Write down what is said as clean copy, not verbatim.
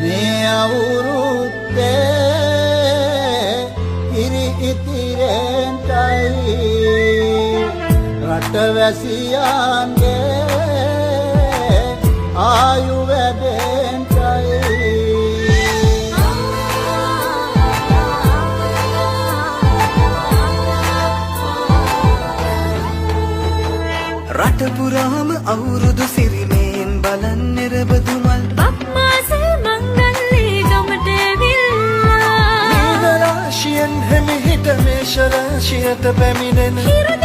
මේ අවුරුද්දේ කිරි ඉතිරෙන්ටයි රටවැසියන්ගේ ආයු වැඩෙන්ටයි. රට පුරාම අවුරුදු සිරිමෙන් බලන් නිරබදු මල්. බක් මාසේ මංගල්ලේ ගමට ඇවිල්ලා. මීන රාශියෙන් හෙමිහිට මේෂ රාශියට පැමිණෙන. හිරු.